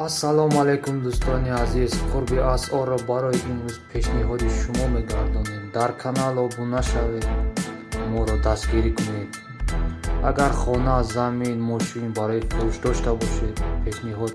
Ассалому алайкум, дӯстони азиз! Қурби асъорро барои имрӯз пешниҳоди шумо мегардонем. Дар канал обуна шавед, моро дастгирӣ кунед. Агар хона, замин, мошин барои фурӯш дошта бошед, пешниҳод.